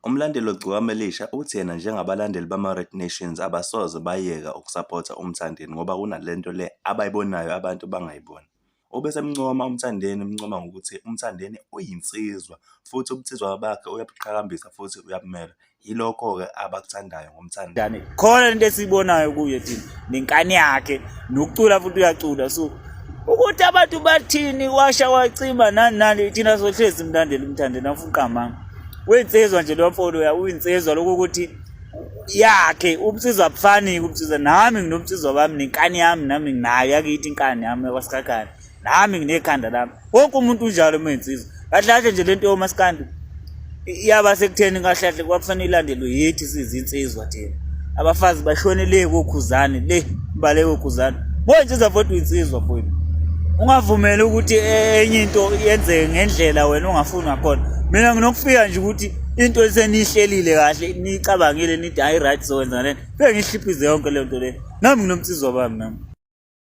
Umlandeli weGcokama Elisha uthi yena njengabalandeli bama-Red Nations abasoze bayeka ukusaphotha uMthandeni ngoba kunalento le abayibonayo abantu bangayiboni. Ubesemncoma uMthandeni emncoma ngokuthi uMthandeni uyinsizwa futhi ubunsizwa bakhe uyabuqhakambisa futhi uyabumela. Yilokho-ke abakuthandayo ngoMthandeni. Khona lento esiyibonayo kuye thina nenkani yakhe nokucula futhi uyacula so ukuthi abantu bathini washa wacima nani nani thina sohlezi simlandela uMthandeni afuqamanga. Uyinsizwa nje lo mfo loya uyinsizwa lokho ukuthi yakhe ubunsizwa abufani ubunsizwa nami nginobunsizwa bami nenkani yami nami nginayo yakithi inkani yami yakwasikhakhane nami nginekhanda lami wonke umuntu unjalo uma insizwa kahle kahle nje lento yomasikandi iyaba sekutheni kahle kahle kwakufanele ilandelwe yithi sizinsizwa thina abafazi bashone le kokhuzane le baleke kokhuzane boyinsizwa futhi uyinsizwa futhi ungavumeli ukuthi enye into yenzeke ngendlela wena ongafuni ngakhona mina nginokufika nje ukuthi into eseniyihlelile kahle niyicabangile nithi hayi right sokwenza ngale nto fike ngihliphize yonke le nto le nami nginomsizwa bami nami.